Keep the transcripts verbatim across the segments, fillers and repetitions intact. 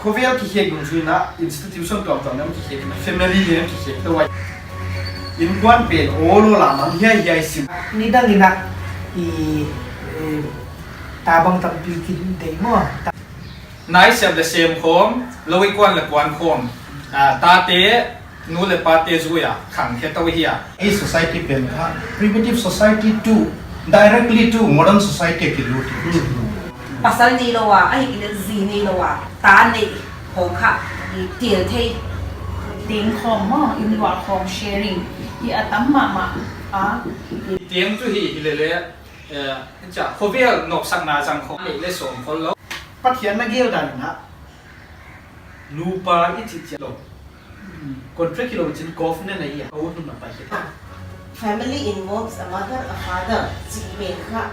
Khovel kikhek dungzui in a institution tuamtuam lam kikhek in a family leng kikhek tou a. Innkuan pen awl awl a mang hiaihiai sim. Nidang in a i, eh, ta bang tampi kin deih maw. Nai sem leh sem khawm, lou i kuan leh kuan khawm. Ah, tate, nu leh pate zui a khang khe tou hi a. Ei society pen kha primitive society to directly to modern society a kilut. Pasal neilou a, ahihkeileh zi neilou a, ta nei khawng kha i tel thei. Teng khawm maw, inn luah khawm sharing i a tam mahmah a. Teng chu hi, hilele, eh, cha, khovel nawksakna zang khawm nei leh sawm khollou. Pathian na gel dan in a, nupa i chih chiat lou. Contract hilou chin covenant ahi a, a ut hun a pai khe. Family involves a mother, a father, chih pen kha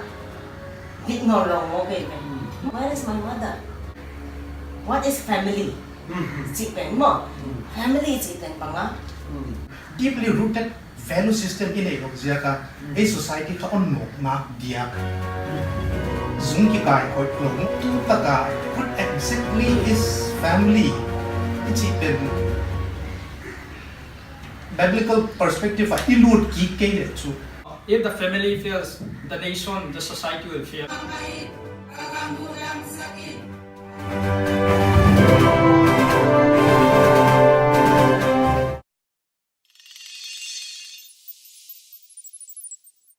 dik nawnlou maw kei pen. Hmm. Where is my mother? What is family? Hmm. Chih pen maw. Hmm. Family chih pen bang a. Hmm. Deeply rooted value system i neih lou ziak a, hmm, ei society kha hon nawk nak dia. Zung kikai hoih lou, tu tak a, what exactly is family? I chih pen biblical perspective a i lut kik kei leh chu. If the family fails, the nation, the society will fail.